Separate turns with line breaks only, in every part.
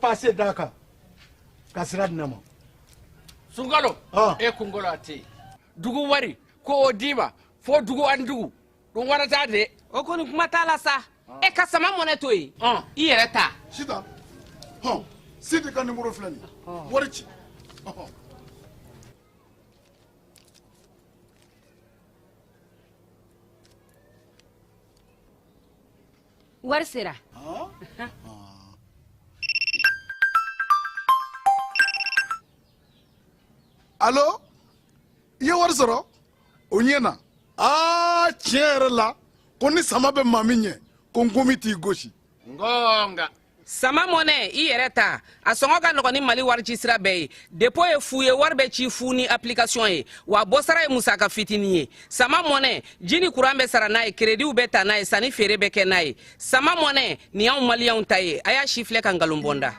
pase d'a kan ka sira di ne ma.
Sunkalo e kunkolo a tɛ yen. Dugu wari ko o d'i ma fo dugu ani dugu ɗum warata de.
O kɔni kuma t'a la sa. E ka sama mɔnɛ to yen, i yɛrɛ ta.
Sitan, hɔn, Sidi ka nimoro filɛ nin ye, wari ci.
Wari sera.
Alo, i ye wari sɔrɔ? O ɲɛna. Aa, tiɲɛ yɛrɛ la, ko ni sama bɛ maa min ɲɛ, ko nkomi t'i gosi.
Ngonga.
Sama mɔnɛ, i yɛrɛ ta. A sɔngɔ ka nɔgɔn ni Mali wari ci sira bɛɛ ye. Dépôt ye fu ye, wari bɛ ci fu ni application ye, wa bɔsara ye musaka fitinin ye. Sama mɔnɛ, ji ni kuran bɛ sara n'a ye, créditw bɛ ta n'a ye, sanni feere bɛ kɛ n'a ye. Sama mɔnɛ, nin y'anw maliyɛnw ta ye. A y'a si filɛ ka nkalon bɔ n da.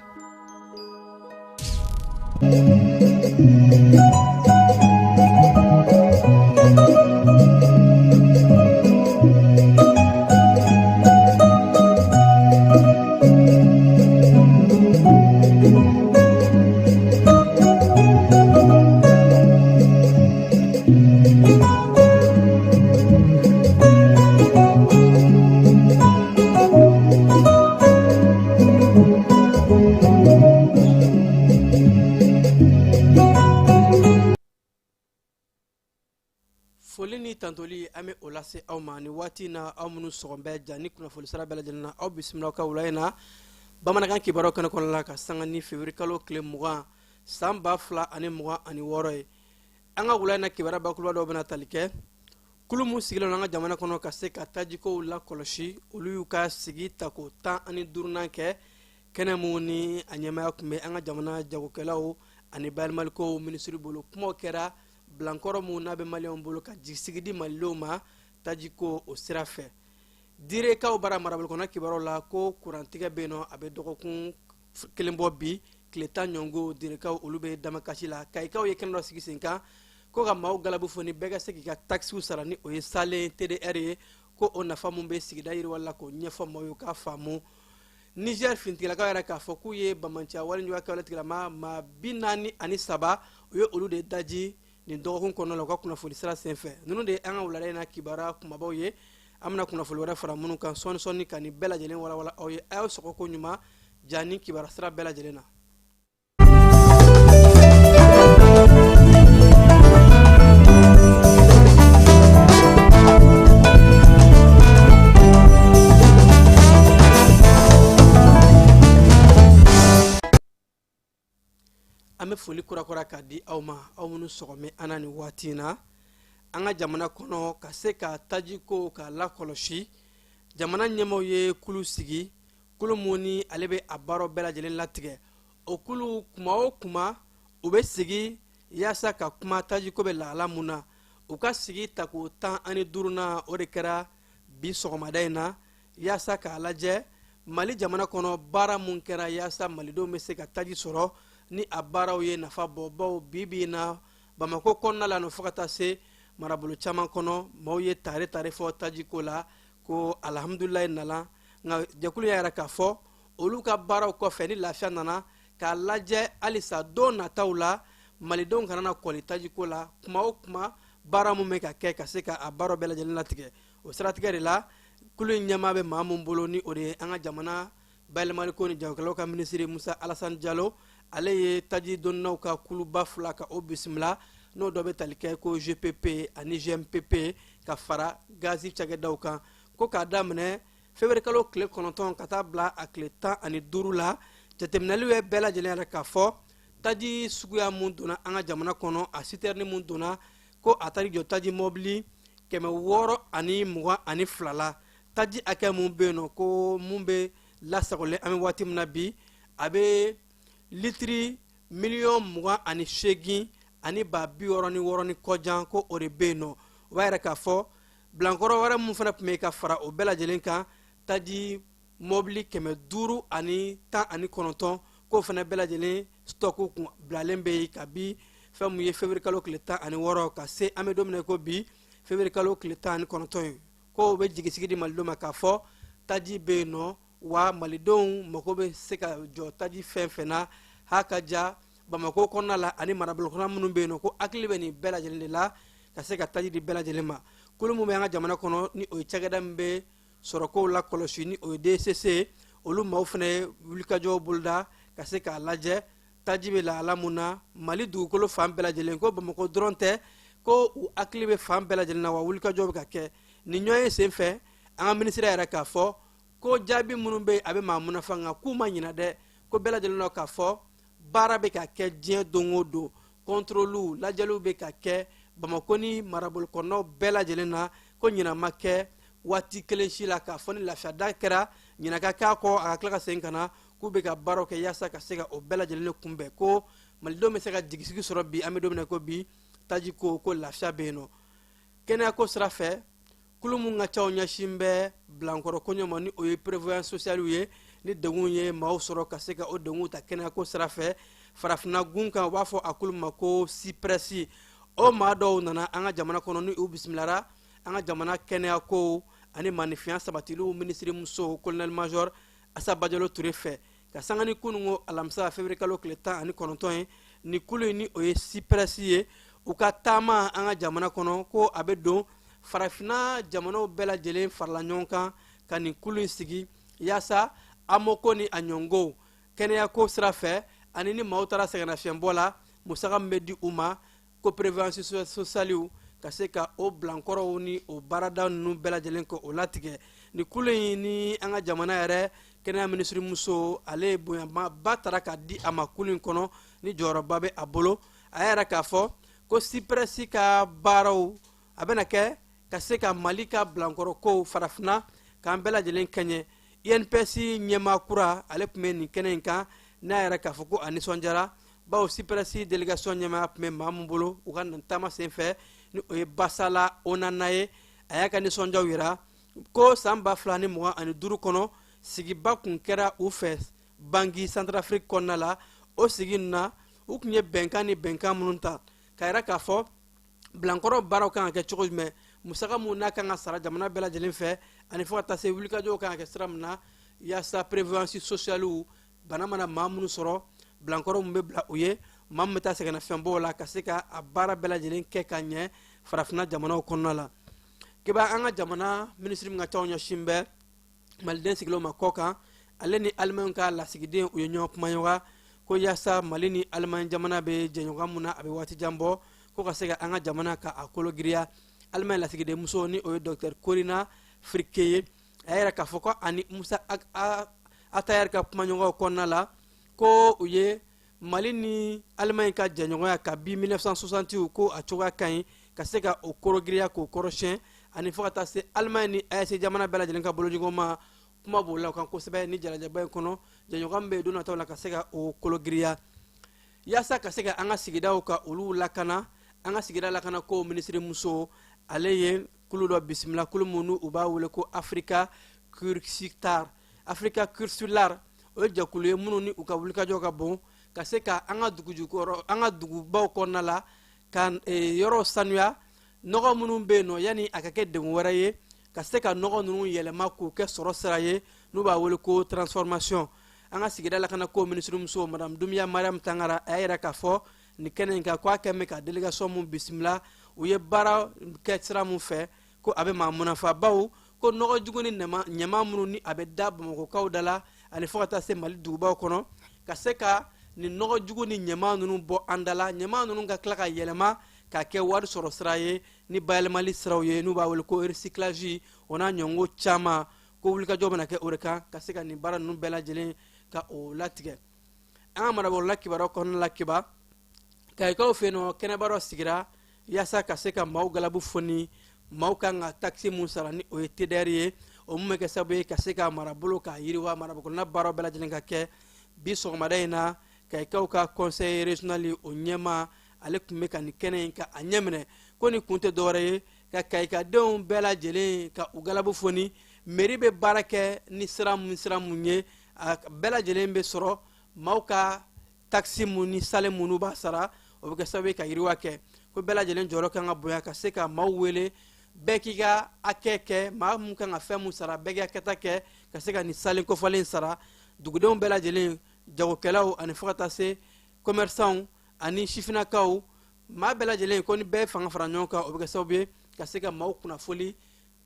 Foli ni tantoli, an bɛ o lase aw ma ni waati na, aw minnu sɔgɔn bɛ ja ni kunnafoni sira bɛɛ lajɛlen na. Aw bisimila ka wula in na bamanankan kibaruyaw kɛnɛ kɔnɔna la, ka sanga ni février kalo tile 20 san 2026 ye. An ka wula in na kibaruya bakuruba dɔw bɛna tali kɛ kulu min sigilen don an ka jamana kɔnɔ ka se ka tajikow lakɔlɔsi, olu y'u ka sigi tako 15nan kɛ kɛnɛ mun ni a ɲɛmaya tun bɛ an ka jamana jagokɛlaw ani bayɛlɛmalikow minisiri bolo. Kumaw kɛra bilankɔrɔ mun n'a bɛ maliyɛnw bolo ka jigisigi di malidenw ma tajiko o sira fɛ. Direkaw bara marabolo kɔnɔ kibaruyaw la, ko kurantigɛ bɛ yen nɔ, a bɛ dɔgɔkun kelen bɔ bi, tile 10 ɲɔgɔn. Direkaw olu bɛ damakasi la. Kayikaw ye kɛnɛ dɔ sigi sen kan ko ka maaw galabu fo ni bɛɛ ka se k'i ka takisiw sara, ni o ye salen TDR ye, ko o nafa mun bɛ sigida yiriwali la, k'o ɲɛfɔ maaw ye k'a faamu. Niger finitigilakaw yɛrɛ k'a fɔ k'u ye bamanciya walejuguya kɛwale tigilama maa 43, u ye olu de daji nin dɔgɔkun kɔnɔna la u ka kunnafoni sira senfɛ. Ninnu de ye an ka wulada in na kibaruya kumabaw ye. An bɛna kunnafoni wɛrɛ fara minnu kan sɔɔni sɔɔni ka nin bɛɛ lajɛlen walawala aw ye. A y'aw sɔgɔ ko ɲuman ja ni kibaruya sira bɛɛ lajɛlen na. An bɛ foli kurakura k'a di aw ma, aw minnu sɔgɔmɛ an na nin waati in na. An ka jamana kɔnɔ, ka se ka tajiko k'a lakɔlɔsi, jamana ɲɛmaaw ye kulu sigi, kulu mun ni ale bɛ a baaraw bɛɛ lajɛlen latigɛ. O kulu, kuma o kuma u bɛ sigi yaasa ka kuma tajiko bɛ lahala mun na. U ka sigi tako 15nan, o de kɛra bi sɔgɔmada in na, yaasa k'a lajɛ Mali jamana kɔnɔ baara mun kɛra yaasa malidenw bɛ se ka taji sɔrɔ, ni a baaraw ye nafa bɔ. Bawo bi bi in na, Bamakɔ kɔnɔna la fo ka taa se marabolo caman kɔnɔ, maaw ye tare tare fɔ tajiko la ko alihamudulilayi nana. Nka jɛkulu y'a yira k'a fɔ olu ka baaraw kɔfɛ, ni lafiya nana, k'a lajɛ halisa don nataw la malidenw kana na kɔli tajiko la. Kuma o kuma, baara mun bɛ ka kɛ ka se ka a baaraw bɛɛ lajɛlen latigɛ, o siratigɛ de la, kulu in ɲɛmaa bɛ maa mun bolo, ni o de ye an ka jamana bayɛlɛmaliko ni jagokɛlaw ka minisiri Musa Alasani Jalo, ale ye taji donnaw ka kuluba fila ka o bisimila, n'o dɔ bɛ tali kɛ ko GPP ani GMPP, ka fara gazi cakɛdaw kan, ko k'a daminɛ février kalo tile 9 ka taa bila a tile 15 la, jateminɛliw ye bɛɛ lajɛlen yɛrɛ k'a fɔ taji suguya mun donna an ka jamana kɔnɔ, a sitɛrini mun donna, ko a taari jɔ taji mɔbili 622 la. Taji hakɛ mun bɛ yen nɔ ko mun bɛ lasagolen an bɛ waati min na bi, a bɛ litiri miliyɔn 28 ani ba 66 ni kɔjan, ko o de bɛ yen nɔ. O b'a yɛrɛ k'a fɔ bilankɔrɔ wɛrɛ mun fana tun bɛ ka fara o bɛɛ lajɛlen kan, taji mɔbili 519, k'o fana bɛɛ lajɛlen stock kun bilalen bɛ yen kabi fɛn mun ye février kalo tile 16 ka se an bɛ don min na ko bi février kalo tile 19 ye, ko o bɛ jigisigi di malidenw ma k'a fɔ taji bɛ yen nɔ. Wa malidenw mako bɛ se ka jɔ taji fɛn fɛn na, ha ka ja Bamakɔ kɔnɔna la ani marabolo kɔnɔ minnu bɛ yen nɔ, ko hakili bɛ nin bɛɛ lajɛlen de la ka se ka taji di bɛɛ lajɛlen ma. Kulu min bɛ an ka jamana kɔnɔ, ni o ye cakɛda min bɛ sɔrɔkow la kɔlɔsi, ni o ye DCC, olu maaw fana ye wulikajɔw boloda ka se k'a lajɛ taji bɛ lahala mun na Mali dugukolo fan bɛɛ lajɛlen. Ko Bamakɔ dɔrɔn tɛ, ko u hakili bɛ fan bɛɛ lajɛlen na, wa wulikajɔ bɛ ka kɛ. Nin ɲɔgɔn ye senfɛ, an ka minisiri yɛrɛ k'a fɔ ko jaabi minnu bɛ yen, a bɛ maa munafa, nka k'u ma ɲina dɛ, ko bɛɛ lajɛlen na k'a fɔ baara bɛ ka kɛ diɲɛ don o don, kɔntoroliw, lajɛliw bɛ ka kɛ Bamakɔ ni marabolo kɔnɔnaw bɛɛ lajɛlen na, ko ɲina ma kɛ waati kelen si la k'a fɔ ni lafiyada kɛra, ɲina ka k'a kɔ, a ka tila ka segin ka na, k'u bɛ ka baaraw kɛ yaasa ka se ka o bɛɛ lajɛlen kunbɛn, ko malidenw bɛ se ka jigisigi sɔrɔ bi. An bɛ don min na ko bi, taji ko lafiya bɛ yen nɔ. Kɛnɛyako sira fɛ, kulu mun ka caw ɲɛsin bɛ bilankɔrɔ koɲɛ ma, ni o ye prévoyance sociale ye, ni degun ye maaw sɔrɔ ka se ka o degun ta kɛnɛyako sira fɛ farafinna gun kan, u b'a fɔ a kulu ma ko CIPRES. O maa dɔw nana an ka jamana kɔnɔ, ni u bisimilara an ka jamana kɛnɛyako ani maanifinya sabatiliw minisiri muso, colonel major Asa Bajalo Ture fɛ, ka sanga ni kununko alamisa février kalo tile 19 ye. Ni kulu in, ni o ye CIPRES ye, u ka taama an ka jamana kɔnɔ, ko a bɛ don farafinna jamanaw bɛɛ lajɛlen farala ɲɔgɔn kan ka nin kulu in sigi yaasa AMO ko ni a ɲɔngow kɛnɛyako sira fɛ, ani ni maaw taara sɛgɛnnafiɲɛbɔ la, musaka min bɛ di u ma, ko prévoyance sociale, ka se ka o bilankɔrɔw ni o baarada ninnu bɛɛ lajɛlen kɛ o latigɛ. Ni kulu in, ni an ka jamana yɛrɛ kɛnɛya minisiri muso, ale ye bonyaba tara ka di a ma kulu in kɔnɔ, ni jɔyɔrɔba bɛ a bolo. A yɛrɛ k'a fɔ ko CIPRES ka baaraw a bɛna kɛ ka se ka Mali ka bilankɔrɔ kow farafinna k'an bɛɛ lajɛlen kɛɲɛ. INPS ɲɛmaa kura, ale tun bɛ nin kɛnɛ in kan, n'a yɛrɛ k'a fɔ ko a nisɔndiyara, bawo CIPRES délégation ɲɛmaaya tun bɛ maa min bolo u ka nin taama senfɛ, ni o ye Basala Onana ye. A y'a ka nisɔndiyaw yira ko san 2025 kɔnɔ, sigiba kun kɛra u fɛ Bangi, Centrafrique kɔnɔna la. O sigi na, u tun ye bɛnkan ni bɛnkan minnu ta ka yira k'a fɔ bilankɔrɔ baaraw kan ka kɛ cogo jumɛn, musaka mun n'a kan ka sara jamana bɛɛ lajɛlen fɛ, ani fo ka taa se wulikajɔw kan ka kɛ sira min na yaasa prévoyance sociale, bana mana maa minnu sɔrɔ, bilankɔrɔ min bɛ bila u ye, maa min bɛ taa sɛgɛnnafiɲɛbɔw la, ka se ka a baara bɛɛ lajɛlen kɛ ka ɲɛ farafinna jamanaw kɔnɔna la. Keba, an ka jamana minisiri min ka caw ɲɛsin bɛ maliden sigilenw ma kɔ kan, ale ni Alimaɲi ka lasigiden, u ye ɲɔgɔn kumaɲɔgɔn ko yaasa Mali ni Alimaɲi jamana bɛ jɛɲɔgɔn mun na, a bɛ waati jan bɔ, ko ka se ka an ka jamana ka a kolo giriya. Alimaɲi lasigiden muso, ni o ye docteur Corina Frike ye, a yɛrɛ k'a fɔ ko ani Musa Atayari ka kumaɲɔgɔnw kɔnɔna la, ko u ye Mali ni Alimaɲi ka jɛɲɔgɔnya kabi 1960, ko a cogoya ka ɲi, ka se ka o korogiriya k'o kɔrɔsiyɛn, ani fo ka taa se Alimaɲi ni AES jamana bɛɛ lajɛlen ka bolodiɲɔgɔn ma. Kuma b'o la o kan kosɛbɛ ni jalajɛba in kɔnɔ, jɛɲɔgɔn bɛ don nataw la ka se ka o kologiriya yaasa ka se ka an ka sigidaw ka olu lakana. An ka sigida lakana ko minisiri muso, ale ye kulu dɔ bisimila, kulu minnu u b'a wele ko Africa Cursitor. Africa Cursular, o ye jɛkulu ye minnu ni u ka wulikajɔ ka bon ka se ka an ka dugu jukɔrɔ, an ka dugubaw kɔnɔna la, ka yɔrɔw sanuya, nɔgɔ minnu bɛ yen nɔ, yanni a ka kɛ degun wɛrɛ ye, ka se ka nɔgɔ ninnu yɛlɛma k'u kɛ sɔrɔ sira ye, n'u b'a wele ko transformation. An ka sigida lakana ko minisirimuso, madame Dumiya Mariam Tangara, a y'a yira k'a fɔ nin kɛnɛ in kan ko a kɛn bɛ ka délégation mun bisimila, u ye baara kɛ sira mun fɛ, ko a bɛ maa munafa, bawo ko nɔgɔ jugu ni ɲama minnu ni a bɛ da Bamakɔkaw da la, ani fo ka taa se Mali dugubaw kɔnɔ, ka se ka nin nɔgɔ jugu ni ɲama ninnu bɔ an da la, ɲama ninnu ka tila ka yɛlɛma ka kɛ wari sɔrɔ sira ye ni bayɛlɛmali siraw ye, n'u b'a wele ko recyclage, o n'a ɲɔgɔnko caman, ko wulikajɔ bɛna kɛ o de kan ka se ka nin baara ninnu bɛɛ lajɛlen ka o latigɛ. An ka marabolola kibaruyaw kɔnɔna la, Kiba, Kayikaw fɛ yen nɔ, kɛnɛba dɔ sigira yaasa ka se ka maaw galabu foni maaw kan ka taxe mun sara, ni o ye TDR ye, o mun bɛ kɛ sababu ye ka se ka marabolo k'a yiriwa, marabolo baaraw bɛɛ lajɛlen ka kɛ. Bi sɔgɔmada in na, Kayikaw ka conseil régional, o ɲɛmaa, ale tun bɛ ka nin kɛnɛ in ka a ɲɛminɛ, ko nin kun tɛ dɔwɛrɛ ye ka kayikadenw bɛɛ lajɛlen ka u galabu foni mairie bɛ baara kɛ ni sira mun ye, a bɛɛ lajɛlen bɛ sɔrɔ maaw ka taxe mun ni sale minnu b'a sara, o bɛ kɛ sababu ye ka yiriwa kɛ, ko bɛɛ lajɛlen jɔyɔrɔ kan ka bonya ka se ka maaw wele, bɛɛ k'i ka hakɛ kɛ, maa mun kan ka fɛn mun sara, bɛɛ k'i ka kɛta kɛ. ka se ka nin salen kofɔlen sara dugudenw bɛɛ lajɛlen, jagokɛlaw ani fo ka taa se commerçants ani sifinnakaw, maa bɛɛ lajɛlen. Ko ni bɛɛ fanga fara ɲɔgɔn kan, o bɛ kɛ sababu ye ka se ka maaw kunnafoli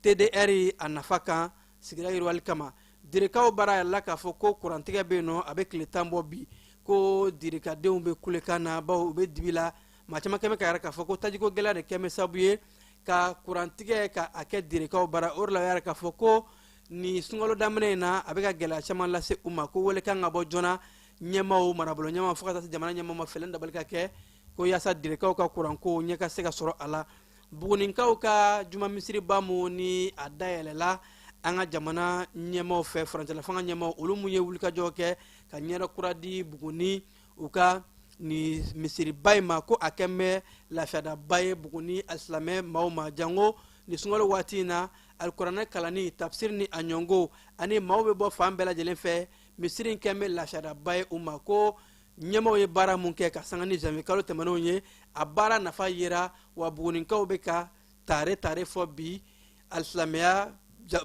TDR a nafa kan sigida yiriwali kama. Direkaw baara yɛrɛ la k'a fɔ ko kurantigɛ bɛ yen nɔ, a bɛ tile 10 bɔ bi, ko direkadenw bɛ kulekan na, bawo u bɛ dibi la. Maa caman kɛmɛ ka yɛrɛ k'a fɔ ko tajiko gɛlɛya de kɛmɛ sababu ye ka kurantigɛ ka a kɛ direkaw bara. O de la, o yɛrɛ k'a fɔ ko nin sunkalo daminɛ in na, a bɛ ka gɛlɛya caman lase u ma, ko wele kan ka bɔ joona ɲɛmaaw, marabolo ɲɛmaaw, fo ka taa se jamana ɲɛmaaw ma, fɛlɛn dabali ka kɛ ko yaasa direkaw ka kuranko ɲɛ ka se ka sɔrɔ a la. Buguninkaw ka juma misiriba mun ni a dayɛlɛla an ka jamana ɲɛmaaw fɛ, furancɛla fanga ɲɛmaaw, olu mun ye wulikajɔ kɛ ka ɲɛda kura di Buguni u ka ni misiriba in ma, ko a kɛn bɛ lafiyadaba ye Buguni alisilamɛ maaw ma, jango ni sunkalo waati in na, alikuranɛ kalanni, tafsiri ni a ɲɔngo, ani maaw bɛ bɔ fan bɛɛ lajɛlen fɛ. Misiri in kɛn bɛ lafiyadaba ye u ma, ko ɲɛmaaw ye baara mun kɛ ka sanga ni janvier kalo tɛmɛnenw ye, a baara nafa yera, wa buguninkaw bɛ ka tare tare fɔ bi alisilamɛya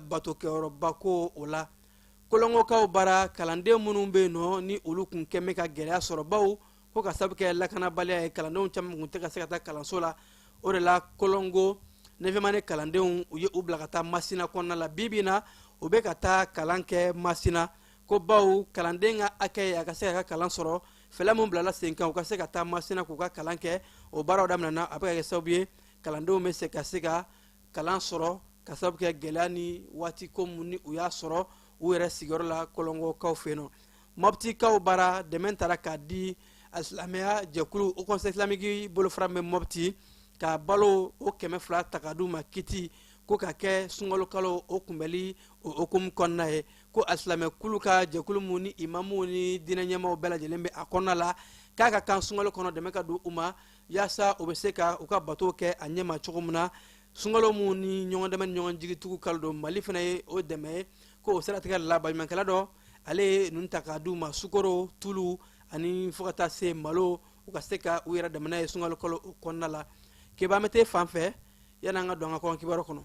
batokɛyɔrɔba ko o la. Kolongokaw bara, kalanden minnu bɛ yen nɔ ni olu kun kɛn bɛ ka gɛlɛya sɔrɔ, baw ko ka sabu kɛ lakanabaliya ye, kalandenw caman kun tɛ ka se ka taa kalanso la. O de la, Kolongo neuvième année kalandenw, u ye u bila ka taa Masina kɔnɔna la. Bi bi in na, u bɛ ka taa kalan kɛ Masina, ko baw kalanden ka hakɛ ye a ka se ka kalan sɔrɔ. Fɛlɛ mun bilala sen kan u ka se ka taa Masina k'u ka kalan kɛ, o baaraw daminɛna. A bɛ ka kɛ sababu ye kalandenw bɛ se ka se ka kalan sɔrɔ, ka sababu kɛ gɛlɛya ni waati ko mun ni u y'a sɔrɔ u yɛrɛ sigiyɔrɔ la Kolongokaw fɛ yen nɔ. Mɔptikaw bara, dɛmɛ taara k'a di alisilamɛya jɛkulu Haut Conseil islamique bolofara bɛ Mɔpti, ka balo o 200 ta ka d'u ma kiti, ko ka kɛ sunkalo kalo o kunbɛli o hukumu kɔnɔna ye, ko alisilamɛ kulu ka jɛkulu mun ni imamuw ni diinɛ ɲɛmaaw bɛɛ lajɛlen bɛ a kɔnɔna la, k'a ka kan sunkalo kɔnɔ dɛmɛ ka don u ma, yaasa u bɛ se ka u ka bato kɛ a ɲɛma cogo min na. Sunkalo mun ni ɲɔgɔn dɛmɛ ni ɲɔgɔn jigitugu kalo don, Mali fana ye o dɛmɛ ye, ko o siratigɛ la, baɲumankɛla dɔ ale ye ninnu ta k'a d'u ma, sukaro, tulu ani fo ka taa se malo, u ka se ka u yɛrɛ dɛmɛ n'a ye sunkalo kalo o kɔnɔna la. Keba, an bɛ t'e fan fɛ yanni an ka don an ka kɔkan kibaru kɔnɔ.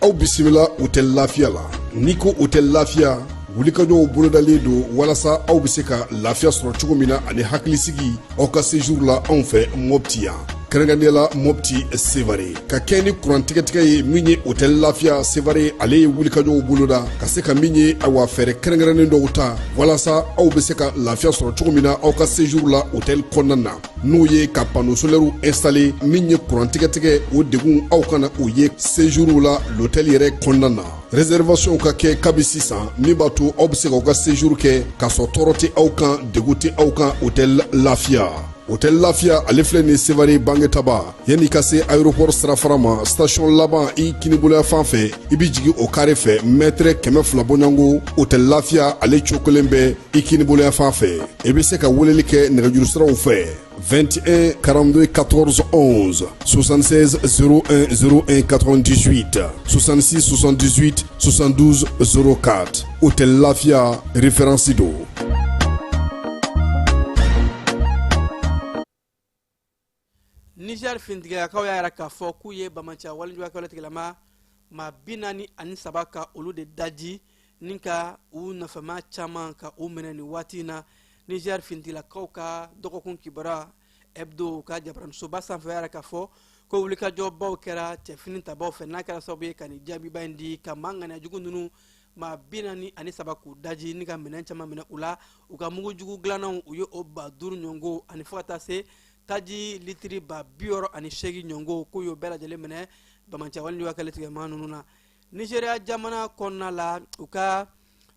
Aw bisimila Hôtel Lafiya la. N'i ko Hôtel Lafiya, wulikajɔw bolodalen don walasa aw bɛ se ka lafiya sɔrɔ cogo min na ani hakilisigi aw ka séjour la anw fɛ Mɔpti yan, kɛrɛnkɛrɛnnenya la Mɔpti Sevare. Ka kɛ ni kuran tigɛtigɛ ye min ye, Hôtel Lafiya Sevare ale ye wulikajɔw boloda ka se ka min ye, awa, fɛɛrɛ kɛrɛnkɛrɛnnen dɔw ta walasa aw bɛ se ka lafiya sɔrɔ cogo min na aw ka séjour la hôtel kɔnɔna na, n'o ye ka panneau solaire installé. Min ye kuran tigɛtigɛ o degun, aw kana o ye séjour la l'hôtel yɛrɛ kɔnɔna na. Réservation ka kɛ kabi sisan, min b'a to aw bɛ se k'aw ka séjour kɛ k'a sɔrɔ tɔɔrɔ tɛ aw kan, degun tɛ aw kan. Hôtel Lafiya, Hôtel Lafiya ale filɛ nin Sevare Bangetaba, yanni ka se aéroport sirafara ma, station laban i kiniboloya fan fɛ, i bɛ jigin o carré fɛ, mètre 200 bɔɲɔgɔnko, Hôtel Lafiya ale cokolen bɛ i kiniboloya fan fɛ. I bɛ se ka weleli kɛ nɛgɛjuru siraw fɛ: 21 42 14 11, 76 01 01 98, 66 78 72 04. Hôtel Lafia, référence do.
Niger finitigilakaw y'a yira k'a fɔ k'u ye bamaciya walejuguya tigilama maa 43 ka olu de daji ni ka u nɔfɛma caman ka u minɛ nin waati in na. Niger finitigilakaw ka dɔgɔkun kibaruya hebdo ka jabaranisoba sanfɛ y'a yira k'a fɔ ko wulikajɔbaw kɛra cɛfini tabaw fɛ, n'a kɛra sababu ye ka nin jaabiba in di ka maa ŋaniyajugu ninnu maa 43 k'u daji ni ka minɛn caman minɛ u la. U ka mugujugu dilannaw, u ye o 5000 ɲɔngo ani fo ka taa se taji litiri 68 000 ɲɔngo, k'u y'o bɛɛ lajɛlen minɛ bamaciya walejuguya kɛlɛ tigɛmaa ninnu na. Nigéria jamana kɔnɔna la, u ka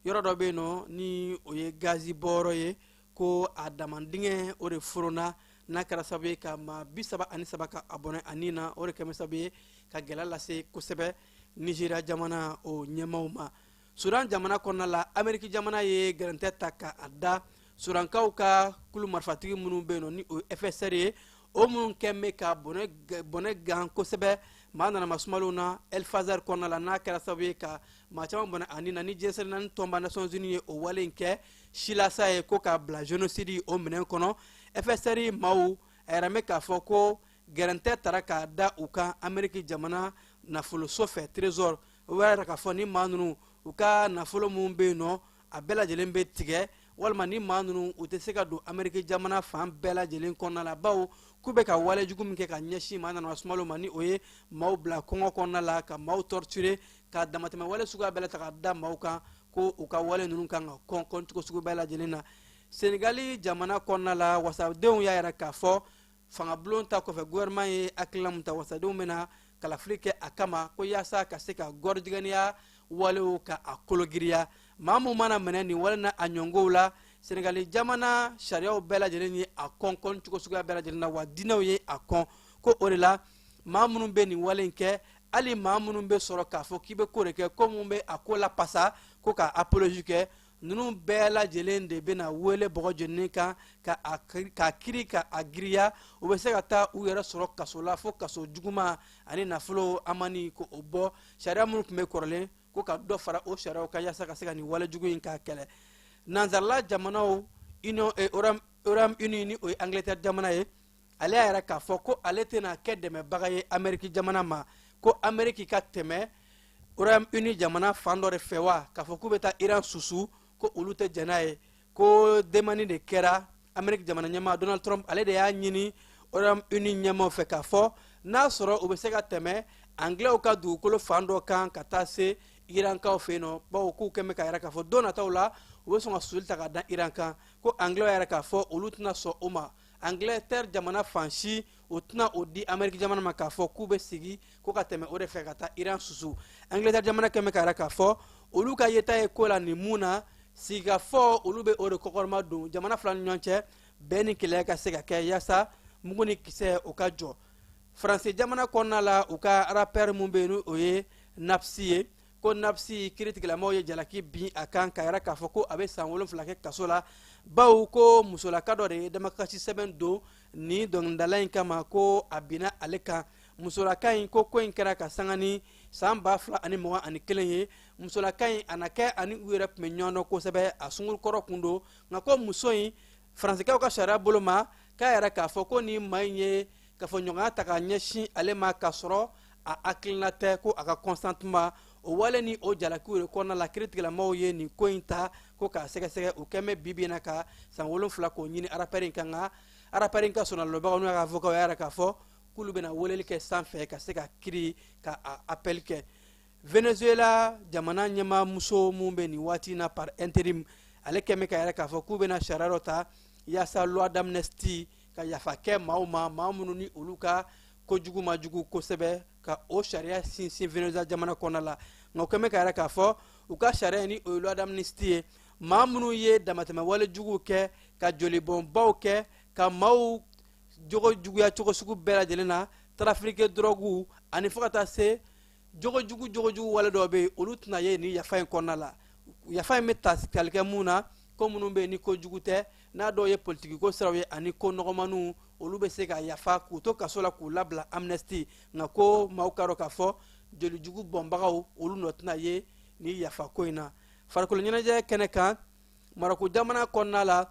yɔrɔ dɔ bɛ yen nɔ ni o ye gazi bɔyɔrɔ ye, ko a damandingɛ o de forona, n'a kɛra sababu ye ka maa 33 ka a bɔnɛ a ni na. O de kɛra sababu ye ka gɛlɛya lase kosɛbɛ Nigéria jamana o ɲɛmaaw ma. Sudan jamana kɔnɔna la, Ameriki jamana ye gɛrɛntɛ ta ka a da Sudankaw ka kulu marifatigi minnu bɛ yen nɔ ni o ye FSR ye, o minnu kɛn bɛ ka bɔnɛ gan kosɛbɛ maa nana masumalenw na El Fasher kɔnɔna la, n'a kɛra sababu ye ka maa caman bɔnɛ a ni na, ni diɲɛ naani tɔnba Nations Unies ye o wale in kɛ silasa ye, ko k'a bila génocide o minɛn kɔnɔ. FSR maaw a yɛrɛ bɛ k'a fɔ ko Gɛrɛntɛ tara k'a da u kan Ameriki jamana nafoloso fɛ, Trésor. O b'a yira k'a fɔ ni maa ninnu, u ka nafolo minnu bɛ yen nɔ, a bɛɛ lajɛlen bɛ tigɛ, walima ni maa ninnu, u tɛ se ka don Ameriki jamana fan bɛɛ lajɛlen kɔnɔna la, bawo k'u bɛ ka wale jugu min kɛ ka ɲɛsin maa nana sumalo ma, ni o ye maaw bila kɔngɔ kɔnɔna la, ka maaw torturer, ka damatɛmɛ wale suguya bɛɛ la ta ka da maaw kan, ko u ka wale ninnu kan ka kɔn kɔn cogo sugu bɛɛ lajɛlen na. Senegali jamana kɔnɔna la, wasadenw y'a yira k'a fɔ fangabulon ta kɔfɛ, gouvernement ye hakilina mun ta, wasadenw bɛna kalafili kɛ a kama, ko yaasa ka se ka gɔrɔjigɛniya walew ka a kologiriya. Maa mun mana minɛ nin wale na a ɲɔngow la, Senegali jamana sariyaw bɛɛ lajɛlen ye a kɔn kɔn cogo suguya bɛɛ lajɛlen na, wa diinɛw ye a kɔn. Ko o de la, maa minnu bɛ nin wale in kɛ, hali maa minnu bɛ sɔrɔ k'a fɔ k'i bɛ ko de kɛ, ko mun bɛ a ko lapasa, ko ka apologie kɛ, ninnu bɛɛ lajɛlen de bɛna wele bɔgɔ jeninen kan ka kiri ka a giriya. U bɛ se ka taa u yɛrɛ sɔrɔ kaso la, fo kaso juguman, ani nafolo amani ko o bɔ. Sariya minnu tun bɛ kɔrɔlen, ko ka dɔ fara o sariyaw kan yaasa ka se ka nin wale jugu in k'a kɛlɛ. Nanzarala jamanaw Union, Royaume-Uni, ni o ye Angleterre jamana ye, ale y'a yira k'a fɔ ko ale tɛna kɛ dɛmɛbaga ye Amérique jamana ma, ko Amérique ka tɛmɛ Royaume-Uni jamana fan dɔ de fɛ wa k'a fɔ k'u bɛ taa Iran susu, ko olu tɛ jɛn n'a ye. Ko demande de kɛra Amérique jamana ɲɛmaa Donald Trump, ale de y'a ɲini Royaume-Uni ɲɛmaaw fɛ k'a fɔ n'a sɔrɔ u bɛ se ka tɛmɛ Anglais ka dugukolo fan dɔ kan ka taa se Irankaw fɛ yen nɔ, bawo k'u kɛn bɛ k'a yira k'a fɔ don nataw la, u bɛ sɔn ka susuli ta ka da Iran kan. Ko Anglais y'a yira k'a fɔ olu tɛna sɔn o ma. Angleterre jamana fan si, o tɛna o di Amérique jamana ma k'a fɔ k'u bɛ sigi ko ka tɛmɛ o de fɛ ka taa Iran susu. Angleterre jamana kɛn bɛ k'a yira k'a fɔ olu ka yeta ye ko la nin mun na, sigikafɔ, olu bɛ o de kɔkɔrɔma don jamana fila ni ɲɔgɔn cɛ, bɛn ni kɛlɛ ka se ka kɛ yaasa mugu ni kisɛ o ka jɔ. Faransi jamana kɔnɔna la, u ka rappeur mun bɛ yen, ni o ye Napsi ye, ko Napsi, kiiritigɛlamɔgɔw ye jalaki bin a kan k'a yira k'a fɔ ko a bɛ san 7 kɛ kaso la, bawo ko musolaka dɔ de ye damakasi sɛbɛn don nin dɔnkilidala in kama, ko a binna ale kan. Musolaka in ko ko in kɛra ka sanga ni san 2021 ye. Musolaka in, a na kɛ ani u yɛrɛ tun bɛ ɲɔgɔn dɔn kosɛbɛ, a sungurukɔrɔ kun don, nka ko muso in, Faransikaw ka sariya bolo ma, k'a yɛrɛ k'a fɔ ko nin maa in ye kafoɲɔgɔnya ta k'a ɲɛsin ale ma k'a sɔrɔ a hakilina tɛ, ko a ka consentement. O wale ni o jalakiw de kɔnɔna la, kiiritigɛlamɔgɔw ye nin ko in ta ko k'a sɛgɛsɛgɛ. U kɛn bɛ bi bi in na ka san 7 k'o ɲini rappeur in kan. Nka rappeur in ka sɔnalɔbagaw n'u y'a ka avocat y'a yira k'a fɔ k'olu bɛna weleli kɛ sanfɛ ka se ka kiiri ka a appel kɛ. Venezuela jamana ɲɛmaa muso mun bɛ nin waati in na par intérim, ale kɛn bɛ k'a yira k'a fɔ k'u bɛna sariya dɔ ta yaasa loi d'amnistie ka yafa kɛ maaw ma, maa minnu ni olu ka kojugu ma jugu kosɛbɛ, ka o sariya sinsin Venezuela jamana kɔnɔna la. Nka o kɛn bɛ k'a yira k'a fɔ u ka sariya ni o ye loi d'amnistie ye, maa minnu ye damatɛmɛ wale juguw kɛ, ka jolibɔnbaw kɛ, ka maaw jogo juguya cogo sugu bɛɛ lajɛlen na, trafic drogue, ani fo ka taa se jogo jugu jogo jugu wale dɔw bɛ yen, olu tɛna ye nin yafa in kɔnɔna la. Yafa in bɛ tali kɛ mun na? Ko minnu bɛ yen ni ko jugu tɛ, n'a dɔw ye politiki ko siraw ye ani ko nɔgɔmaniw, olu bɛ se ka yafa k'u to kaso la, k'u labila amnistie. Nka ko maaw ka dɔn k'a fɔ jolijugu bɔnbagaw, olu nɔ tɛna ye ni yafa ko in na. Farikolo ɲɛnajɛ kɛnɛ kan, Marɔku jamana kɔnɔna la,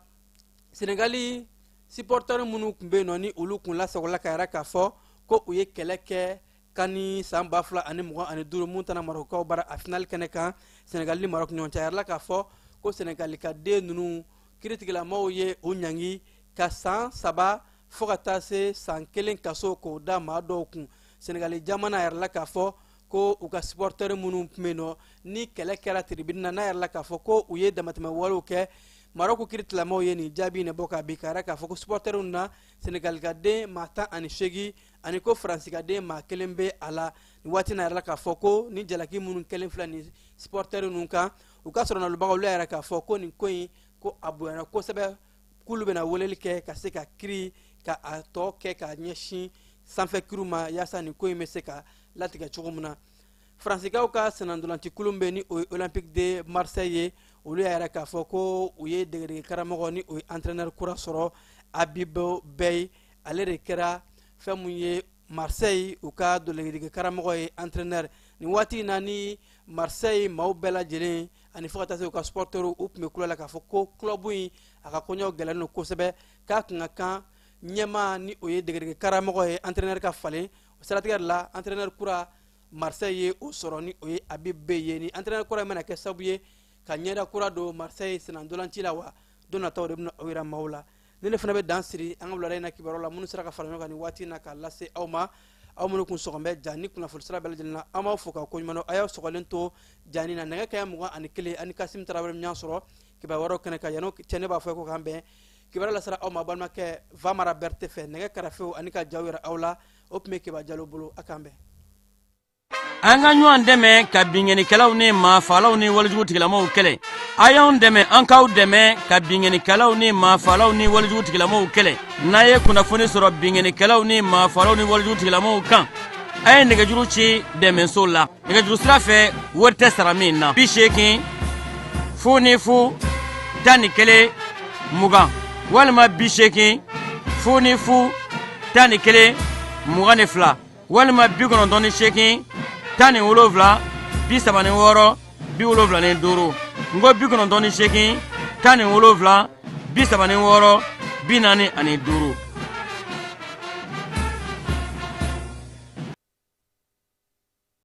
Senegali supporter minnu tun bɛ yen nɔ, ni olu kun lasagola ka yira k'a fɔ ko u ye kɛlɛ kɛ CAN san 2025 mun tana Marɔkukaw bara a finali kɛnɛ kan, Senegali ni Marɔku ɲɔgɔn cɛ, a yirala k'a fɔ ko Senegali ka den ninnu, kiiritigɛlamɔgɔw ye o ɲangi ka san 3 fo ka taa se san 1 kaso k'o da maa dɔw kun. Senegali jamana yirala k'a fɔ ko u ka supporter minnu tun bɛ yen nɔ, ni kɛlɛ kɛra tribune na, n'a yirala k'a fɔ ko u ye damatɛmɛ walew kɛ, Marɔku kiiritigɛlamɔgɔw ye nin jaabi in de bɔ k'a bin, k'a yira k'a fɔ ko supporterw na, Senegali ka den maa 18 ani ko Faransi ka den maa 1 bɛ a la. Nin waati na, yirala k'a fɔ ko ni jalaki minnu kɛlen filɛ nin supporter ninnu kan, u ka sɔrɔnalobagaw, olu y'a yira k'a fɔ ko nin ko in, ko a bonyana kosɛbɛ, k'olu bɛna weleli kɛ ka se ka kiri ka a tɔ kɛ ka ɲɛsin sanfɛ kiriw ma, yaasa nin ko in bɛ se ka latigɛ cogo min na. Faransikaw ka sennantolancikulu bɛ, ni o ye Olympique de Marseille ye, olu y'a yira k'a fɔ ko u ye degedege karamɔgɔ, ni o ye entraîneur kura sɔrɔ, Habib Beye. Ale de kɛra fɛn mun ye Marseille u ka degedege karamɔgɔ ye, entraîneur. Nin waati in na, ni Marseille maaw bɛɛ lajɛlen ani fo ka taa se u ka supporters, u tun bɛ kulo la k'a fɔ ko club in, a ka koɲɛw gɛlɛnnen don kosɛbɛ, k'a kun ka kan. ɲɛmaa ni o ye degedege karamɔgɔ ye, entraîneur ka falen. O siratigɛ de la, entraîneur kura Marseille ye o sɔrɔ, ni o ye Habib Beye ye. Ni entraîneur kura in bɛna kɛ sababu ye ka ɲɛda kura don Marseille sennantolaci la wa, don nataw de bɛna o yira maaw la. Ni ne fana bɛ dan siri an ka wulada in na kibaruyaw la minnu sera ka fara ɲɔgɔn kan nin waati in na k'a lase aw ma. Aw minnu kun sɔgɔn bɛ ja ni kunnafoni sira bɛɛ lajɛlen na, an b'aw fo ka koɲuman dɔn. A y'aw sɔgɔlen to jani na nɛgɛ kanɲɛ 21, ani Kasim Tarawele ɲɔgɔn sɔrɔ kibaruya wɛrɛw kɛnɛ kan. Yan'o cɛ, ne b'a fɔ ko k'an bɛn. Kibaruya lasera aw ma balimakɛ Vamara Berete fɛ. Nɛgɛ karafew ani ka jaw yira aw la, o tun bɛ Keba Jalo bolo. A k'an bɛn.
An ka ɲɔgɔn dɛmɛ ka binkannikɛlaw ni maafaalaw ni walejugu tigilamaw kɛlɛ. A y'anw dɛmɛ, an k'aw dɛmɛ ka binkannikɛlaw ni maafaalaw ni walejugu tigilamaw kɛlɛ. N'a ye kunnafoni sɔrɔ binkannikɛlaw ni maafaalaw ni walejugu tigilamaw kan, a ye nɛgɛjuru ci dɛmɛso la nɛgɛjuru sira fɛ, wari tɛ sara min na: 80 00 11 20 walima 80 00 11 22 walima 98 17 36 75. N ko 98 17 36 45.